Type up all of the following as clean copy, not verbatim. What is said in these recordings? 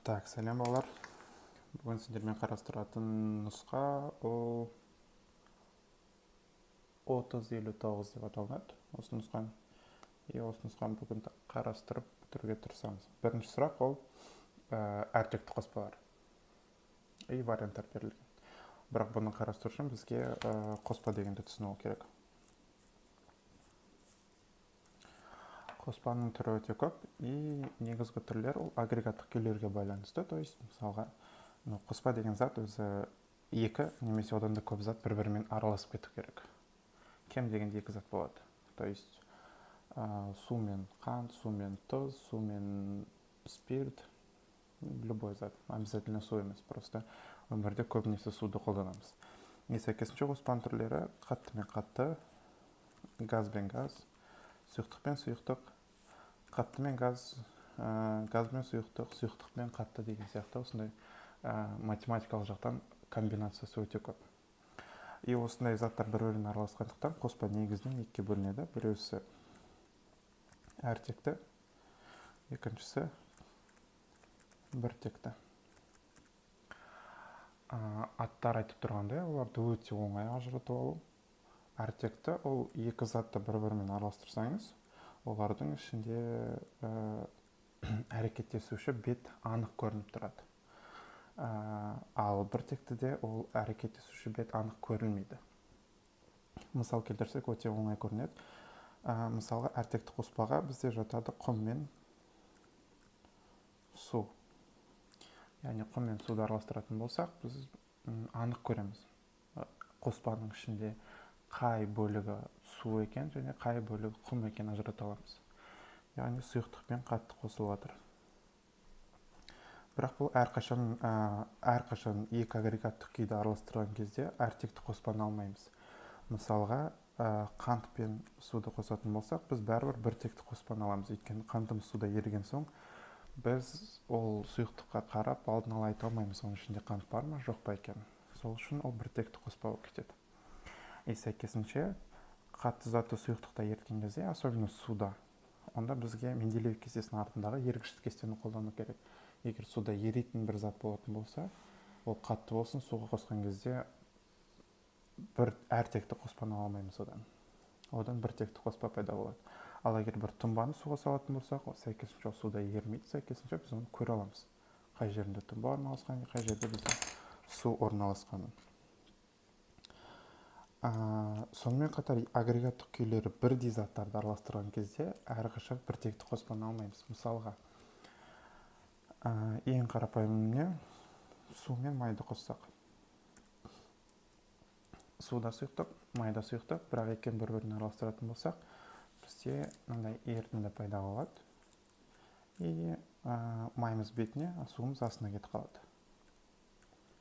Так, сәлем, балалар. Бүгін сендермен қарастыратын нұсқа ол 3059 деп аталынады. Осы нұсқаны. И осы нұсқаны бүгін қарастырып бітіруге тырысамыз. Бірінші сұрақ ол әртекті қоспалар. И варианттар берілген. Бірақ бұны қарастыру үшін бізге қоспа дегенді түсіну керек. Қоспаның түрі өте көп, и негізгі түрлер ол агрегаттық күйлерге байланысты. То есть, мысалға, қоспа деген зат өзі екі немесе одан да көп зат бір-бірімен араласып кету керек. Кем дегенде екі зат болады. То есть, су мен қант, су мен тұз, су мен спирт, любой зат. Обязательно су емес, просто өмірде көбінесе суды қолданамыз. И сәйкесінше қоспаның түрлері қатты мен қатты, газ бен газ, сұйықтық пен сұйықтық, қатты мен газ, газ бен сұйықтық, сұйықтық пен қатты деген сияқты осындай математикалық жақтан комбинациясы өте көп. И осындай заттар бір-бірімен араласқандықтан қоспа негізінен екіге бөлінеді. Біреусі әртекті, екіншісі біртекті. Аттар айтып тұрғандай, оларды өте оңай ажыратып алу. Әртекті ол екі затты бір-бірімен араластырсаңыз, олардың ішінде әрекеттесуші бет анық көрініп тұрады. Ал біртектіде ол әрекеттесуші бет анық көрінмейді. Мысал келтірсек, өте оңай көрінеді. Мысалға, әртекті қоспаға бізде жатады құм мен су. Яғни құм мен суды араластыратын болсақ, біз анық көреміз. Қоспаның ішінде қай бөлігі су екен және қай бөлігі құм екенін ажырата аламыз. Яғни сұйықтық пен қатты қосылып жатыр. Бірақ бұл әрқашан екі агрегаттық күйді араластырған кезде әртекті қоспаны алмаймыз. Мысалға, қант пен суды қосатын болсақ, біз бәрібір біртекті қоспаны аламыз. Өйткені қантымыз суда еріген соң, біз ол сұйықтыққа қарап алдын ала айта алмаймыз, оның ішінде қант бар ма, жоқ па екенін. Сол үшін ол біртекті қоспа болып кетеді. И сәйкесінше қатты затты сұйықтықта еріткен кезде, особенно суда, онда бізге Менделеев кестесінің артындағы ергіштік кестені қолдану керек. Егер суда еритін бір зат болатын болса, ол қатты болсын, суға қосқан кезде бір әртекті қоспаны ала алмаймыз одан. Одан біртекті қоспа пайда болады. Ал егер бір тұнбаны суға салатын болсақ, ол сәйкесінше ол суда ерімейді, сәйкесінше біз оны көре аламыз. Қай жерінде тұнба орналасқан, қай жерде бізде су орналасқанын. Сонымен қатар агрегаттық күйлері бірдей заттарды араластырған кезде әрқашан біртекті қоспаны алмаймыз. Мысалға, ең қарапайым не, су мен майды қоссақ. Су да сұйықтық, май да сұйықтық, бірақ екеуін бір-біріне араластыратын болсақ, бізде мынандай ерітінді пайда болады. И майымыз бетіне, а суымыз астына кетіп қалады.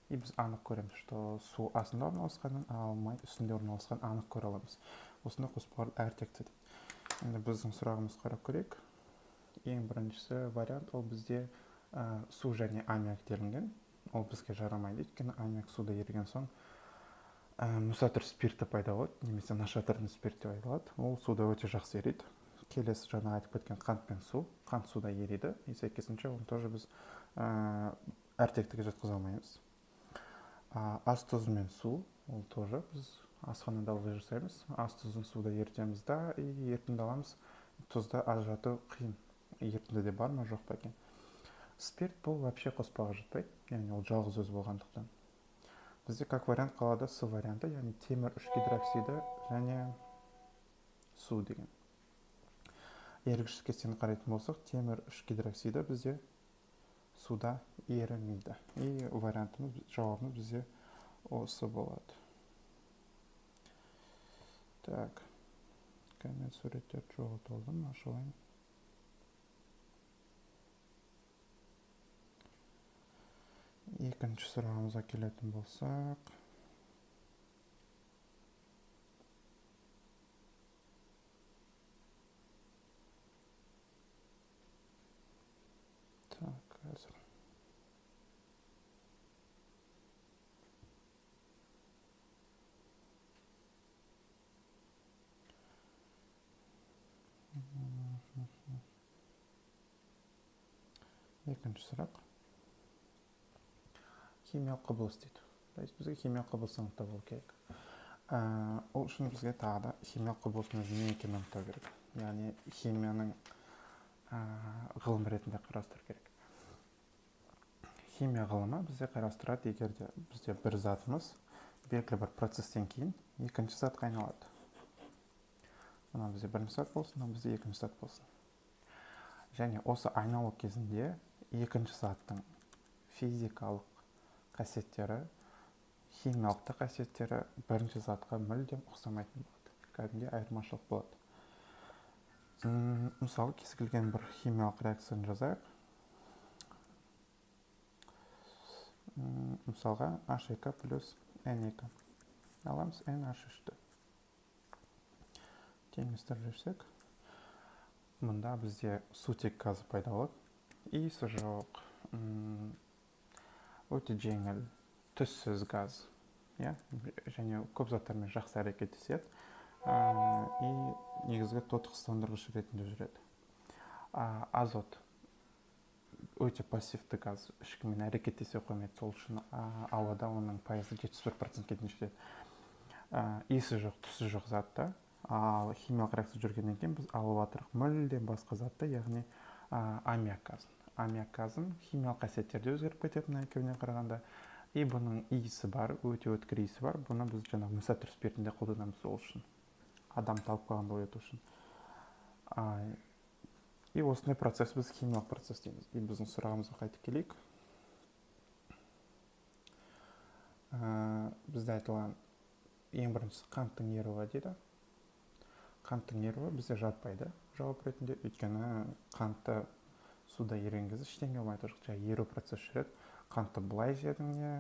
И біз анық көреміз, что су астында орналасқанын, ал май үстінде орналасқанын анық көре аламыз. Осындай қоспалар әртекті дейді. Енді біздің сұрағымызды қарап көрейік. Ең біріншісі вариант ол бізде су және аммиак делінген. Ол бізге жарамайды, өйткені аммиак суда еріген соң мүсатыр спирті пайда болады, немесе нашатырный спирт деп айтылады. Ол суда өте жақсы ериді. Келесі жаңа айтып кеткен қант пен су. Қант суда ериді, и сәйкесінше оны тоже біз әртектіге жатқыза алмаймыз. Ас тұзы мен су, ол тоже біз асханада ылғи жасаймыз. Ас тұзын суда ерітеміз да, и ерітінді аламыз. Тұзды ажырату қиын. Ерітіндіде бар ма, жоқ па екен. Спирт бұл вообще қоспаға жатпайды, яғни ол жалғыз өзі болғандықтан. Бізде как вариант қалады С варианты, яғни темір үш гидроксиді және су деген. Ергіштік кестені қарайтын болсақ, темір үш гидроксиді бізде суда ерімейді. И вариантымыз, жауабымыз бізде осы болады. Так, мен суреттерді жоғалтып алдым, ашып алайын. Екінші сұрағымызға келетін болсақ, так, қазір. Екінші сұрақ. Химиялық құбылыс дейді. То есть бізге химиялық құбылыс анықтау болу керек. Ол үшін бізге тағы да химиялық құбылыстың өзі не екенін анықтау керек. Яғни химияның ғылым ретінде қарастыру керек. Химия ғылымы бізде қарастырады, егер де бізде бір затымыз белгілі бір процесстен кейін екінші затқа айналады. Мына бізде бірінші зат болсын, мына бізде екінші зат болсын. Және осы айналу кезінде екінші заттың физикалық қасиеттері, химиялық та қасиеттері бірінші затқа мүлдем ұқсамайтын болады. Кәдімгідей айырмашылық болады. Мысалы, кез келген бір химиялық реакцияны жазайық. Мысалға, H2 плюс N2. Аламыз NH3-ті. Теңестіріп жіберсек, мұнда бізде сутек газы пайда болады. Иісі жоқ, өте жеңіл, түссіз газ, иә, және көп заттармен жақсы әрекеттеседі. И негізгі тотықсыздандырғыш ретінде жүреді. Азот өте пассивті газ, ешкіммен әрекеттесе қоймайды, сол үшін ауада оның пайызы 71%-ке дейін жетеді. Иісі жоқ, түсі жоқ зат та. Ал химиялық реакция жүргеннен кейін біз алып жатырмық мүлдем басқа затты, яғни аммиак газын. Аммиак газын химиялық қасиеттері де өзгеріп кетеді мына екеуіне қарағанда. И бұның иісі бар, өте өткір иісі бар. Бұны біз жаңағы мүсәпір спиртінде қолданамыз ол үшін. Адам талып қалғанда ояту үшін. И осындай процесс біз химиялық процесс дейміз. И біздің сұрағымызға қайтып келейік. Бізде айтылған ең біріншісі қанттың еруі дейді. Қанттың еруі бізде жатпайды жауап ретінде, өйткені қантты суда еріген кезде ештеңе болмайды, ол жақта еру процесі жүреді. Қантты былай жедің не,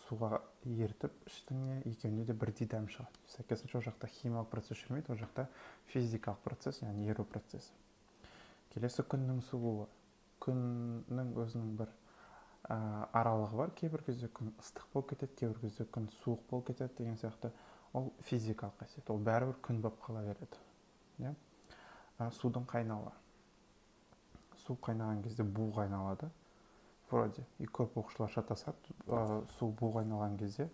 суға ерітіп іштің не, екеуінде де бірдей дәм шығады. Сәйкесінше ол жақта химиялық процесс жүрмейді, ол жақта физикалық процесс, яғни еру процесі. Келесі күннің суы. Күннің өзінің бір аралығы бар. Кейбір кезде күн ыстық болып кетеді, кейбір кезде күн суық болып кетеді деген сияқты. Ол физикалық қасиет, ол бәрібір күн болып қала береді. Иә? Судың қайнауы. Су қайнаған кезде буға айналады. Вроде. И көп оқушылар шатасады. Су буға айналған кезде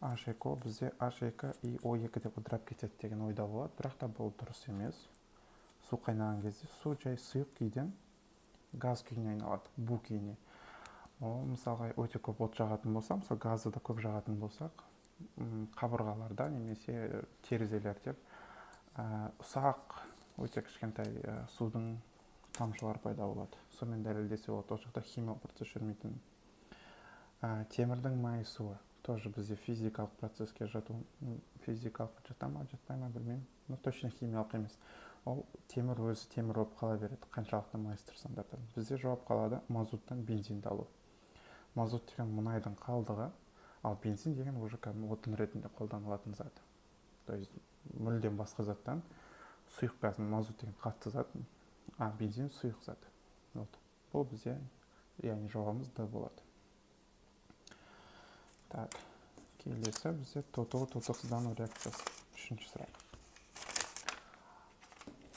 H2O бізде H2 и O2 деп ыдырап кетеді деген ойда болады. Бірақ та бұл дұрыс емес. Су қайнаған кезде су жай сұйық күйден газ күйіне айналады, бу күйіне. Ол мысалға өте көп от жағатын болса, мысалы газды да көп жағатын болсақ, қабырғаларда немесе терезелерде ұсақ, өте кішкентай судың тамшылары пайда болады. Сонымен дәлелдесе болады, ол жақта химиялық процесс жүрмейтінін. Темірдің майысуы тоже бізде физикалық процесске жату, физикалық жата ма, жатпай ма білмеймін, но точно химиялық емес. Ол темір өзі темір болып қала береді, қаншалықты майыстырсаңдар да. Бізде жауап қалады мазуттан бензинді алу. Мазут деген мұнайдың қалдығы, ал бензин деген уже кәдімгі отын ретінде қолданылатын зат. То есть мүлдем басқа заттан сұйық газ, мазут деген қатты зат, а бензин сұйық зат. Вот. Бұл бізде, яғни жауабымыз Д болады. Так, келесі бізде тотығу тотықсыздану реакциясы. Үшінші сұрақ.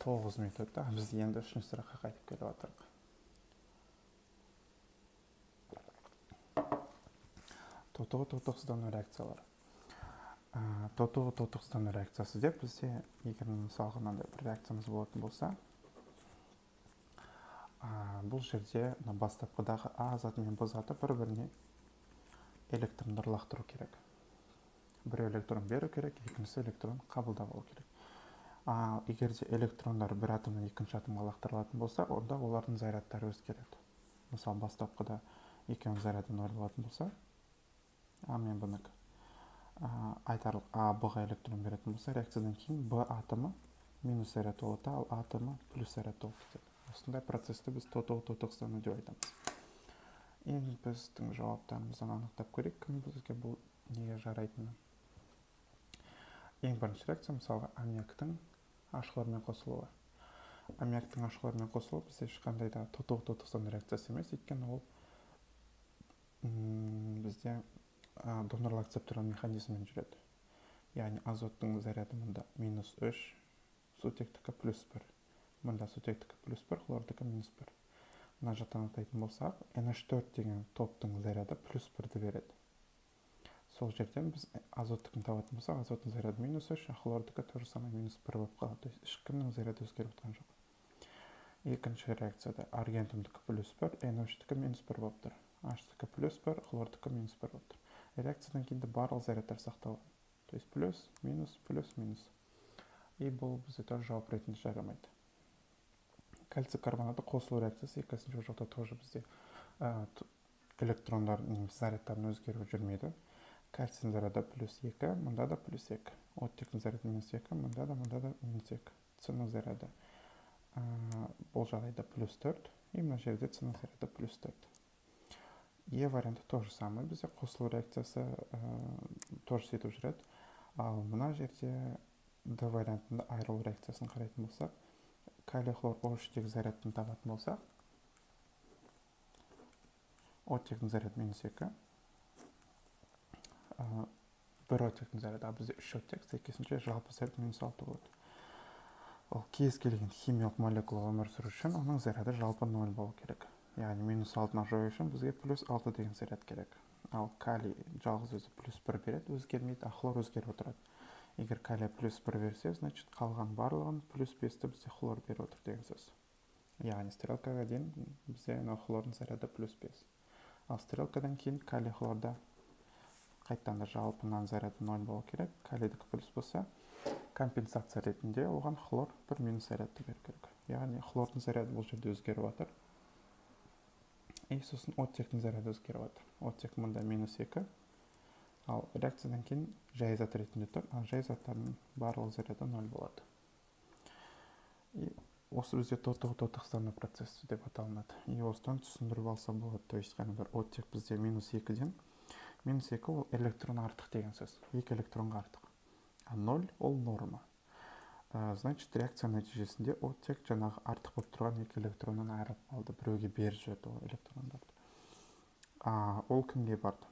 9 минут өтті, біз енді үшінші сұраққа қайтып келіп жатырмық. Тотығу тотықсыздану реакциялары. Тотығу тотықсыздану реакциясы деп бізде, егер мысалға мынандай бір реакциямыз болатын болса, бұл жерде мына бастапқыдағы А заты мен Б заты бір-біріне электрондар лақтыру керек. Бір электрон беру керек, екіншісі электрон қабылдап алу керек. Ал егер де электрондар бір атомнан екінші атомға лақтырылатын болса, онда олардың зарядтары өзгереді. Мысалы, бастапқыда екеуінің заряды ноль болатын болса, А мен Б-нікі, айтарлық А Б-ға электрон беретін болса, реакциядан кейін Б атомы минус заряд болады, ал А атомы плюс заряд болып кетеді. Осындай процесті біз тотығу тотықсыздану деп айтамыз. Енді біздің жауаптарымыздан анықтап көрейік, кім бізге бұл неге жарайтыны. Ең бірінші реакция, мысалға, аммиактың ашқылармен қосылуы. Аммиактың ашқылармен қосылуы бізде ешқандай да тотығу тотықсыздану реакциясы емес, өйткені ол бізде донорлық акцепторлық механизммен жүреді. Яғни азоттың заряды мұнда минус 3, сутектікі плюс 1. Мұнда сутектікі плюс 1, хлордікі минус 1. Мына жақтан анықтайтын болсақ, NH4 деген топтың заряды плюс 1-ді береді. Сол жерден біз азоттікін табатын болсақ, азоттың заряды минус 3, а хлордікі то же самое минус 1 болып қалады. То есть ешкімнің заряды өзгеріп жатқан жоқ. Екінші реакцияда аргентумдікі плюс 1, NH-тікі минус 1 болып тұр. H-тікі плюс 1, хлордікі минус 1 болып тұр. Реакциядан кейін де барлық зарядтар сақталған. То есть плюс, минус, плюс, минус. И бұл бізде тоже жауап ретінде жарамайды. Кальций карбонаты қосылу реакциясы екінші ол жақта тоже бізде электрондар немесе зарядтардың өзгеруі жүрмейді. Кальцийдің заряды плюс 2, мында да плюс 2. Оттектің заряды минус 2, мында да минус 2. С-ның заряды бұл жағдайда плюс 4, и мына жерде С-ның заряды плюс 4. Е варианты то же самое, бізде қосылу реакциясы тоже сөйтіп жүреді. Ал мына жерде Д вариантында айырылу реакциясын қарайтын болсақ, калий хлор О3-тегі зарядтың табатын болсақ, оттектің заряды минус 2, бір оттектің заряды, а бізде 3 оттек, сәйкесінше жалпы заряд минус 6 болады. Ол кез келген химиялық молекула өмір сүру үшін оның заряды жалпы 0 болу керек. Яғни минус 6-ны жою үшін бізге плюс 6 деген заряд керек. Ал калий жалғыз өзі плюс 1 береді, өзгермейді, а хлор өзгеріп отырады. Егер калий плюс 1 берсе, значит қалған барлығын плюс 5-ті бізде хлор беріп отыр деген сөз. Яғни стрелкаға дейін бізде мынау хлордың заряды плюс 5. Ал стрелкадан кейін калий хлорда қайтадан да жалпы мынаның заряды 0 болу керек. Калийдікі плюс болса, компенсация ретінде оған хлор бір минус зарядты беру керек. Яғни хлордың заряды бұл жерде өзгеріп жатыр. И сосын оттектің заряды өзгеріп жатыр. Оттек мында минус 2. Ал реакциядан кейін жай зат ретінде тұр. Ал жай заттардың барлық заряды 0 болады. И осы бізде тотығу-тотықсыздану процесі деп аталынады. И осыдан түсіндіріп алса болады. То есть қараңдар, оттек бізде минус 2-ден. Минус 2 ол электрон артық деген сөз. 2 электронға артық. А 0 ол норма. Значит, реакция нәтижесінде оттек жаңағы артық болып тұрған 2 электроннан айырылып қалды. Біреуге беріп жіберді ол электрондарды. Ол кімге барды?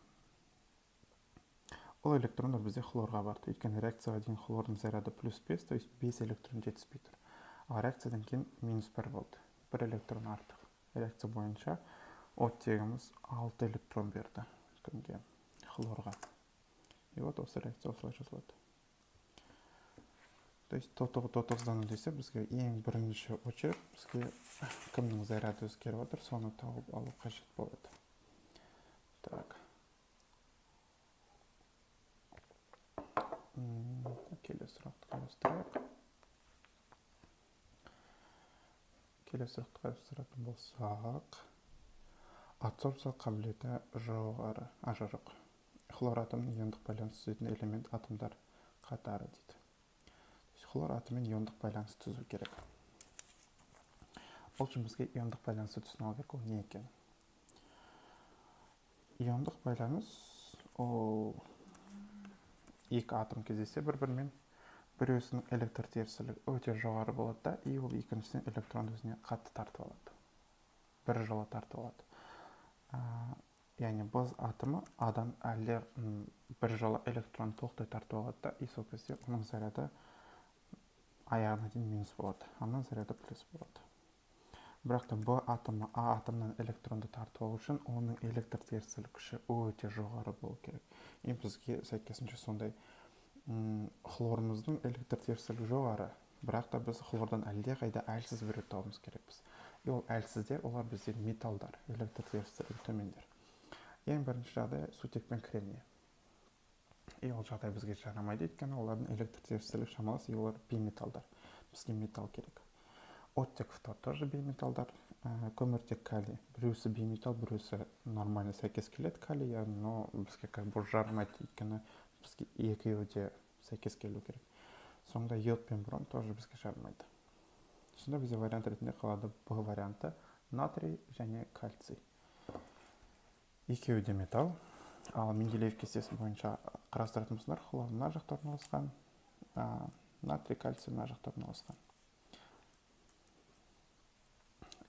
Ол электрондар бізде хлорға барды. Өйткені реакцияға дейін хлордың заряды плюс 5, то есть 5 электрон жетіспей тұр. Ал реакциядан кейін минус 1 болды. 1 электрон артық. Реакция бойынша оттегіміз 6 электрон берді. Кімге? Хлорға. И вот осы реакция осылай жазылады. То есть тотығу-тотықсыздану десе, бізге ең бірінші очередь бізге кімнің заряды өзгеріп жатыр, соны тауып алу қажет болады. Так. Келесі сұрақты қарастырайық. Келесі сұрақты қарастыратын болсақ, адсорбция қабілеті жоғары. Жоқ. Хлор атомының иондық байланыс түзетін элемент атомдар қатары дейді. Хлор атомымен иондық байланыс түзу керек. Ол үшін бізге иондық байланысты түсініп алу керек, ол не екен. Иондық байланыс ол екі атом кездессе бір-бірімен, біреусінің электр терістілігі өте жоғары болады да, и ол екіншісінің электронды өзіне қатты тартып алады. Бір жола тартып алады. Яғни Б атомы А-дан әлде бір жола электрон толықтай тартып алады да, и сол кезде оның заряды аяғына дейін минус болады, аның заряды плюс болады. Бірақ та Б атомы А атомынан электронды тартып алу үшін оның электр терістілік күші өте жоғары болу керек. И бізге сәйкесінше сондай хлорымыздың электр терістілігі жоғары, бірақ та біз хлордан әлдеқайда әлсіз біреу табуымыз керекпіз. И ол әлсіздер, олар бізде металдар, электр терістілігі төмендер. Ең бірінші жағдай сутек пен кремний. И ол жағдай бізге жарамайды, өйткені олардың электр терістілігі шамалас, и олар бейметалдар. Бізге металл керек. Оттек, фтор тоже бейметалдар. Көміртек, калий. Біреусі бейметалл, біреусі нормально сәйкес келеді калий, яғни, но бізге как бы жарамайды, өйткені бізге екеуі де сәйкес келу керек. Сонда йод пен бром тоже бізге жарамайды. Сонда бізде вариант ретінде қалады Б варианты, натрий және кальций. Екеуі де металл. Ал Менделеев кестесі бойынша қарастыратын болсаңдар, хлор мына жақта орналасқан, натрий, кальций мына жақта орналасқан.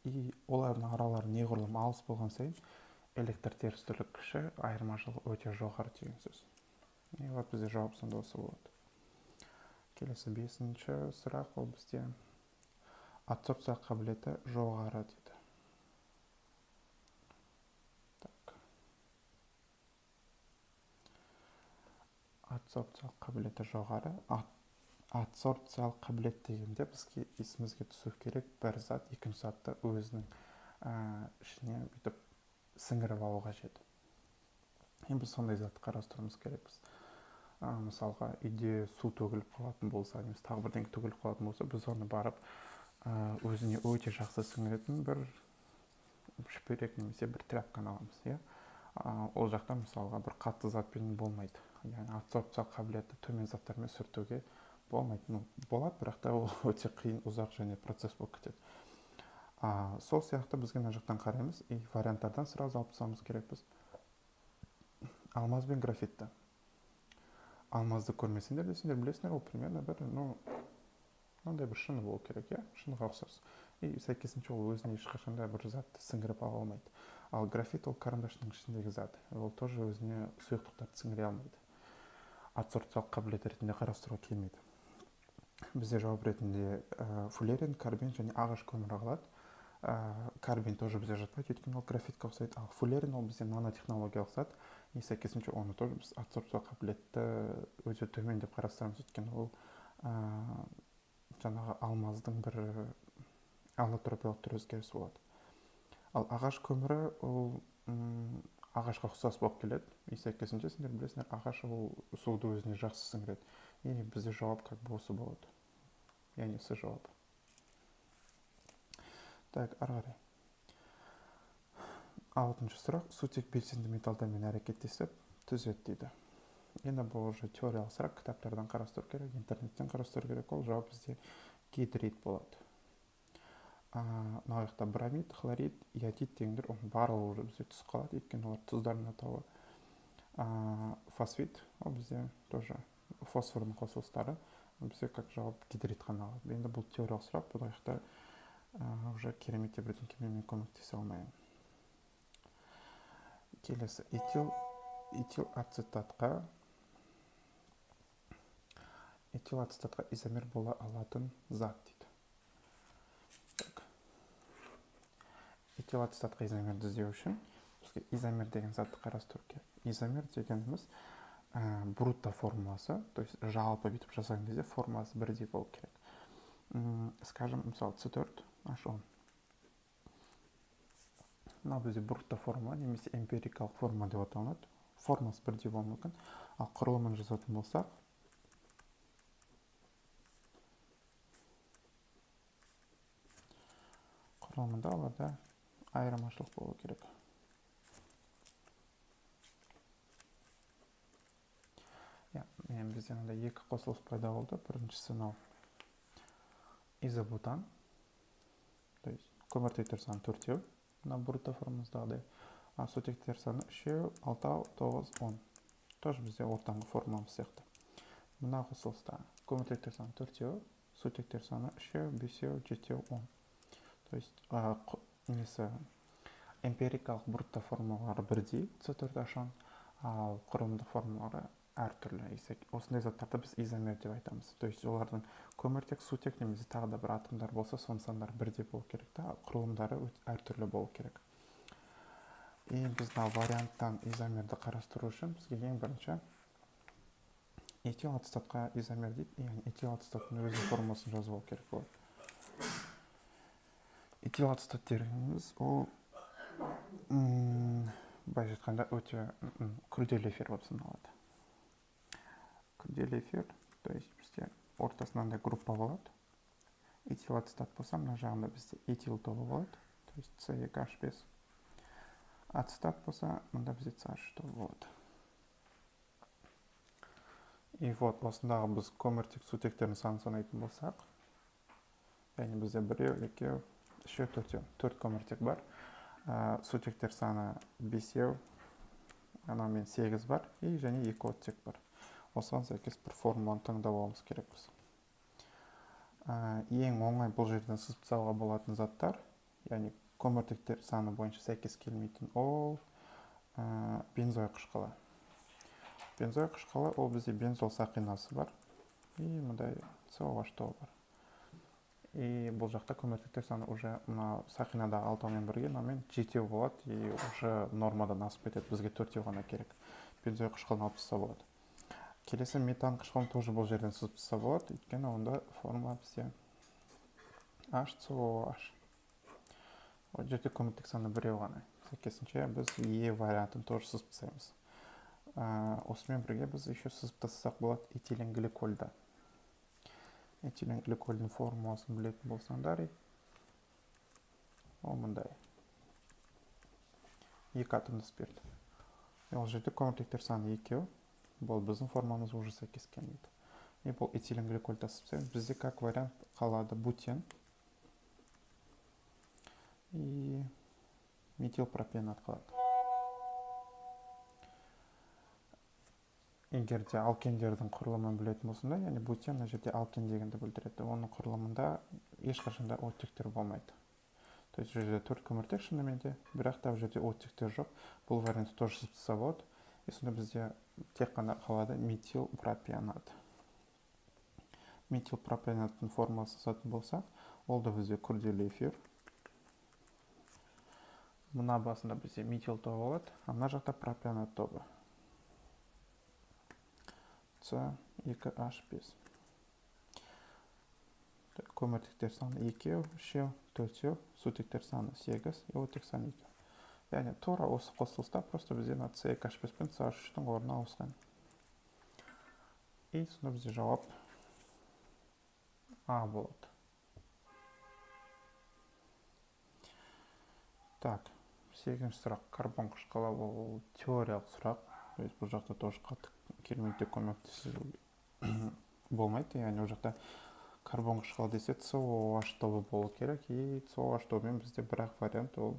И олардың аралары неғұрлым алыс болған сайын электр терістілік күші айырмашылығы өте жоғары деген сөз. И вот бізде жауап сонда осы болады. Келесі бесінші сұрақ, ол бізде адсорбция қабілеті жоғары дейді. Так. Адсорбциялық қабілеті жоғары. Адсорбциялық қабілет дегенде бізге есімізге түсу керек, бір зат екінші затты өзінің ішіне бүйтіп сіңіріп алу қажет. Енді біз сондай затты қарастыруымыз керекпіз. Мысалға, үйде су төгіліп қалатын болса, немесе тағы бірдеңе төгіліп қалатын болса, біз оны барып өзіне өте жақсы сіңіретін бір шүперек немесе бір тряпканы аламыз, иә. Ол жақта мысалға бір қатты затпен болмайды. Яғни адсорбциялық қабілеті төмен заттармен сүртуге болмайды. Ну, болады, бірақ та ол өте қиын, ұзақ және процесс болып кетеді. Сол сияқты бізге мына жақтан қараймыз и варианттардан сразу алып тастауымыз керекпіз. Алмаз бен графитті. Алмазды көрмесеңдер де, сендер білесіңдер, ол примерно бір, ну, мынандай бір шыны болу керек, иә, шыныға ұқсас. И сәйкесінше ол өзіне ешқашан да бір затты сіңіріп ала алмайды. Ал графит ол карандаштың ішіндегі зат, ол тоже өзіне сұйықтықтарды сіңіре алмайды. Адсорбциялық қабілет ретінде қарастыруға келмейді. Бізде жауап ретінде фуллерен, карбин және ағаш көмірі қалады. Карбин тоже бізде жатпайды, өйткені ол графитке ұқсайды. Ал фуллерен ол бізде нанотехнологиялық зат, и сәйкесінше оны тоже біз адсорбциялық қабілетті өте төмен деп қарастырамыз, өйткені ол жаңағы алмаздың бір аллотропиялық түр өзгерісі болады. Ал ағаш көмірі ол ағашқа ұқсас болып келеді, и сәйкесінше сендер білесіңдер, ағаш ол суды өзіне жақсы сіңіреді. И бізде жауап как бы осы болады, яғни С жауап. Так, ары қарай. Алтыншы сұрақ. Сутек белсенді металдармен әрекеттесіп түзеді дейді. Енді бұл уже теориялық сұрақ, кітаптардан қарастыру керек, интернеттен қарастыру керек. Ол жауап бізде гидрид болады. Мына жақта бромид, хлорид, иодид дегендер, оның барлығы уже бізде түсіп қалады, өйткені олар тұздардың атауы. Фосфид, ол бізде тоже фосфордың қосылыстары, бізде как жауап гидрид қана қалады. Енді бұл теориялық сұрақ, бұл жақта уже керемет деп бірдеңкемен мен көмектесе алмаймын. Келесі этил ацетатқа изомер бола алатын зат дейді. Так. Этил ацетатқа изомерді іздеу үшін бізге изомер деген затты қарастыру керек. Изомер дегеніміз брутто формуласы, то есть жалпы бүйтіп жазған кезде формуласы бірдей болу керек. Скажем, мысалы, С4H10. Мынау бізде брутто формула немесе эмпирикалық формула деп аталынады. Формасы бірдей болуы мүмкін. Ал құрылымын жазатын болсақ, құрылымында оларда айырмашылық болу керек. Иә, міне бізде мынандай екі қосылыс пайда болды. Біріншісі мынау изобутан, то есть көміртектер саны төртеу, мына брутто формамыздағыдай, а сутектер саны үшеу, алтау, тоғыз, он. Тоже бізде ортаңғы формуламыз сияқты. Мына қосылыста көміртектер саны төртеу, сутектер саны үшеу, бесеу, жетеу, он. То есть несі эмпирикалық брутто формулалары бірдей С4H10, ал құрылымдық формулалары әртүрлі. Осындай заттарды біз изомер деп айтамыз. То есть олардың көміртек, сутек немесе тағы да бір атомдар болса, соның сандары бірдей болу керек та, құрылымдары әртүрлі болу керек. И біз мына варианттан изомерді қарастыру үшін бізге ең бірінші этил ацетатқа изомер дейді, яғни этил ацетаттың өзінің формуласын жазып алу керек болады. Этил ацетат дегеніміз ол былайша айтқанда өте күрделі эфир болып саналады. Күрделі эфир, то есть бізде ортасында мынандай группа болады. Этил ацетат болса, мына жағында бізде этил тобы болады, то есть С екі H бес. Ацетат болса, мында бізде С H тобы болады. И вот осындағы біз көміртек сутектердің санын санайтын болсақ, яғни бізде біреу, екеу, үшеу, төртеу, төрт көміртек бар. Сутектер саны бесеу, анаумен сегіз бар, и және екі оттек бар. Осыған сәйкес бір формуланы таңдап алуымыз керекпіз. Ең оңай бұл жерден сызып тастауға болатын заттар, яғни көміртектер саны бойынша сәйкес келмейтін, ол бензой қышқылы. Бензой қышқылы ол бізде бензол сақинасы бар и мындай COH тобы бар. И бұл жақта көміртектер саны уже мына сақинадағы алтаумен бірге мынамен жетеу болады, и уже нормадан асып кетеді, бізге төртеу ғана керек. Бензой қышқылын алып тастауға болады. Келесі метан қышқылын тоже бұл жерден сызып тастаса болады, өйткені онда формула бізде HCOOH. Ол жерде көміртек саны біреу ғана. Сәйкесінше біз Е вариантын тоже сызып тастаймыз. Осымен бірге біз еще сызып тастасақ болады этиленгликольді. Этиленгликольдің формуласын білетін болсаңдар, ол мындай. Екі атомды спирт. Ол жерде көміртектер саны екеу. Бұл біздің формамыз уже сәйкес келмейді. И бұл этиленгликоль тасып тастаймыз. Бізде как вариант қалады бутен и метилпропенат қалады. Егер де алкендердің құрылымын білетін болсаңдар, яғни бутен мына жерде алкен дегенді білдіреді. Оның құрылымында ешқашан да оттектер болмайды. То есть бұл жерде 4 көміртек шынымен де, бірақ та бұл жерде оттектер жоқ. Бұл вариантты тоже сызып тастаса болады. И сонда бізде тек қана қалады метилпропионат. Метилпропионаттың формуласын сызатын болсақ, ол да бізде күрделі эфир. Мына басында бізде метил тобы болады, а мына жақта пропионат тобы. С екі H бес. Көміртектер саны екеу, үшеу, төртеу, сутектер саны сегіз, и оттек саны екеу. Яғни тура осы қосылыста просто бізде мына С екі H бес пен С H үштің орны ауысқан. И сонда бізде жауап А болады. Так, сегізінші сұрақ. Карбон қышқылы, ол теориялық сұрақ. То есть бұл жақта тоже қатты керемет көмектесу болмайды. Яғни ол жақта карбон қышқылы десе COOH тобы болу керек. И COOH тобымен бізде бір ақ вариант, ол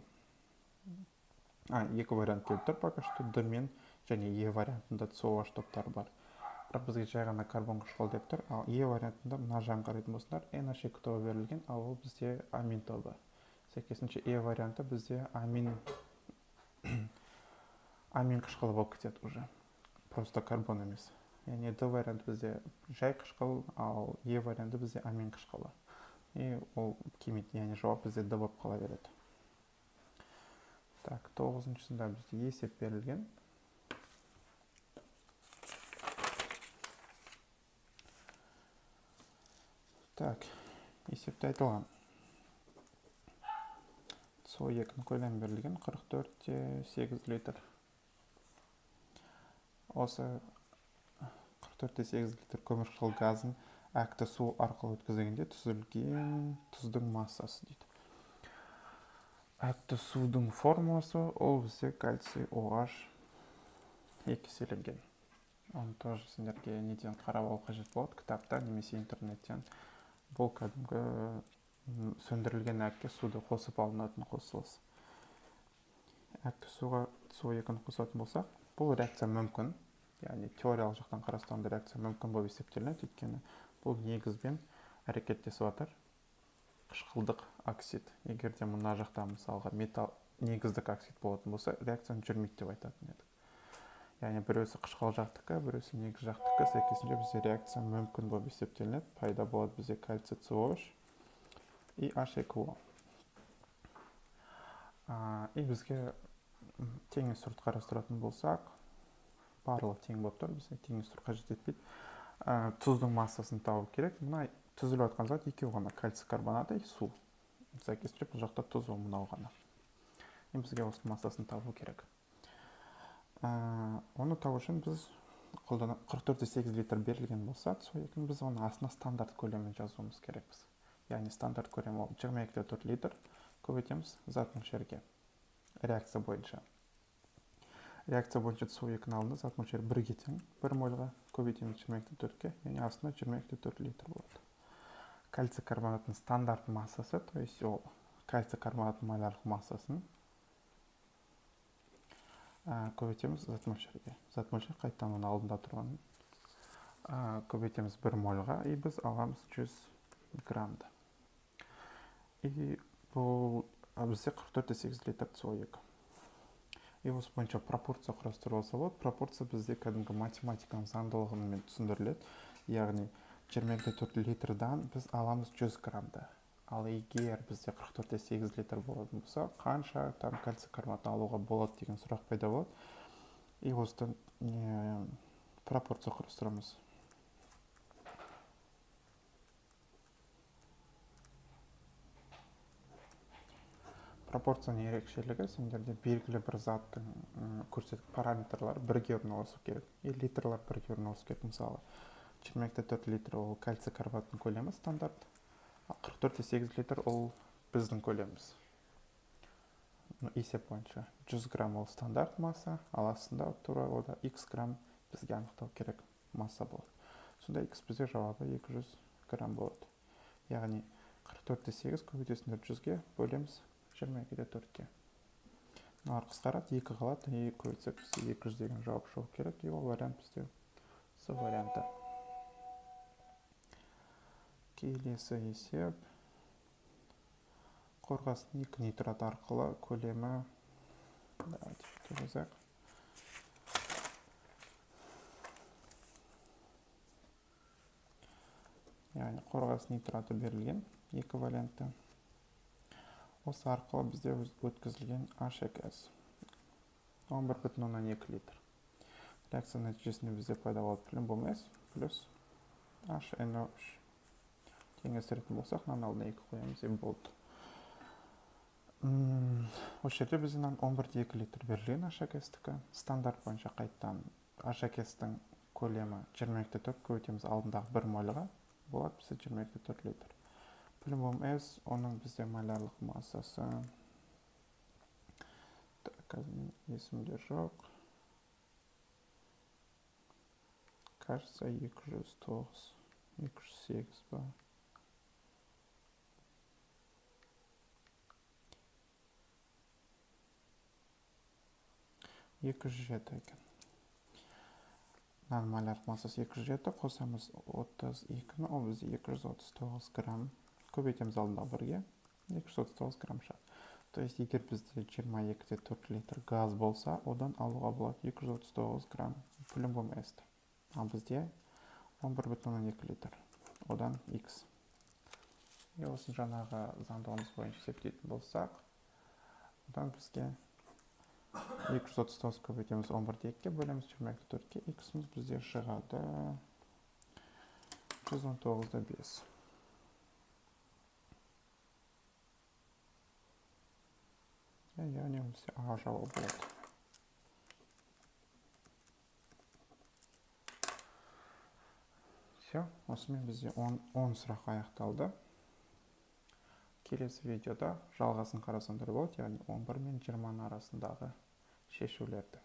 екі вариант келіп тұр пока что, Д мен және Е вариантында COOH топтары бар. Бірақ бізге жай ғана карбон қышқылы деп тұр. Ал Е вариантында мына жағын қарайтын болсаңдар, NH2 тобы берілген, ал ол бізде амин тобы. Сәйкесінше Е варианты бізде амин қышқылы болып кетеді уже. Просто карбон емес. Яғни Д варианты бізде жай қышқыл, ал Е варианты бізде амин қышқылы. И ол келмейді, яғни жауап бізде Д болып қала береді. Так, тоғызыншысында бізде есеп берілген. Так, есепте айтылған. Со екінің көлемі берілген 44,8 литр. Осы 44,8 литр көмірқышқыл газын әкті су арқылы өткізгенде түзілген тұздың массасы дейді. Әкті судың формуласы ол бізде кальций OH екі еселенген. Оны тоже сендерге неден қарап алу қажет болады, кітапта немесе интернеттен. Бұл кәдімгі сөндірілген әкке суды қосып алынатын қосылыс. Әкті суға су екіні қосатын болсақ, бұл реакция мүмкін. Яғни теориялық жақтан қарастырғанда реакция мүмкін болып есептелінеді, өйткені бұл негізбен әрекеттесіп жатыр. Қышқылдық оксид. Егер де мына жақта мысалға металл негіздік оксид болатын болса, реакцияны жүрмейді деп айтатын едік. Яғни біреусі қышқыл жақтікі, біреусі негіз жақтікі, сәйкесінше бізде реакция мүмкін болып есептелінеді. Пайда болады бізде кальций COOH и H2O. И бізге теңестіру қарастыратын болсақ, барлығы тең болып тұр, бізге теңестіру қажет етпейді. Тұздың массасын табу керек. Мына түзіліп жатқан зат екеу ғана, кальций карбонаты и су. Сәйкесінше бұл жақта тұз ол мынау ғана. Енді бізге осының массасын табу керек. Оны табу үшін біз қолдана 44,8 литр берілген болса, сол екін біз оның астына стандарт көлемін жазуымыз керекпіз. Яғни стандарт көлемі ол 22,4 литр көбейтеміз зат мөлшерге. Реакция бойынша. Реакция бойынша су екінің алдында зат мөлшері бірге тең, бір мольға көбейтеміз 22,4-ке, яғни астында 22,4 литр болады. Кальций карбонатының стандарт массасы, то есть ол кальций карбонатының молярлық массасын көбейтеміз зат мөлшерге. Зат мөлшер қайтадан оның алдында тұрған. Көбейтеміз бір мольға, и біз аламыз 100 граммды. И бұл бізде 44,8 литр СО2. И осы бойынша пропорция құрастырып алса болады. Пропорция бізде кәдімгі математиканың заңдылығымен түсіндіріледі. Яғни 22,4 литрдан біз аламыз 100 граммды. Ал егер бізде 44,8 литр болатын болса, қанша там кальций карбонатын алуға болады деген сұрақ пайда болады. И осыдан Пропорция құрастырамыз. Пропорцияның ерекшелігі сендерде белгілі бір заттың көрсеткіш параметрлары бірге орналасу керек. И литрлар бірге орналасу керек. Мысалы, 22,4 литр ол кальций карбонаттың көлемі стандарт, ал 44,8 литр ол біздің көлеміміз. Есеп бойынша 100 грамм ол стандарт масса, ал астында тура ода x грамм бізге анықтау керек масса болады. Сонда x бізде жауабы 200 грамм болады. Яғни 44,8 көбейтесіңдер 100-ге, бөлеміз 22,4-ке. Мыналар қысқарады, 2 қалады, и көбейтсек бізде 200 деген жауап шығу керек, и ол вариант бізде С варианты. Келесі есеп. Қорғасын 2 нитрат арқылы көлемі, давайте сөйтіп жазайық. Яғни қорғасын нитраты берілген екі вариантта. Осы арқылы бізде өткізілген H2S 11,2 литр. Реакция нәтижесінде бізде пайда болады плюмбум С плюс HNO3. Теңестіретін болсақ, мынаның алдына 2 қоямыз, и болды. Осы жерде бізде мынаның 11,2 литр берілген H2S-тікі. Стандарт бойынша қайтадан H2S-тің көлемі 22,4 көбейтеміз алдындағы 1 мольға, болады бізде 22,4 литр. Плюмбум С, оның бізде молярлық массасы, так, қазір мен есімде жоқ, кажется 209, 208 ба? 207 екен. Мынаның молярлық массасы 207, қосамыз 32-ні, ол бізде 239 грамм. Көбейтеміз алдындағы бірге, 239 грамм шығады. То есть егер бізде 22,4 литр газ болса, одан алуға болады 239 грамм плюмбум С-ті. Ал бізде 11,2 литр, одан X. И осыны жаңағы заңдылығымыз бойынша есептейтін болсақ, одан бізге 239 көбейтеміз 11,2-ге, бөлеміз 22,4-ке, X-іміз бізде шығады 119,5. Яғни бізде А жауабы болады. Все, осымен бізде 10 сұрақ аяқталды. Келесі видеода жалғасын қарасаңдар болады, яғни 11 мен 20-ның арасындағы шешулерді.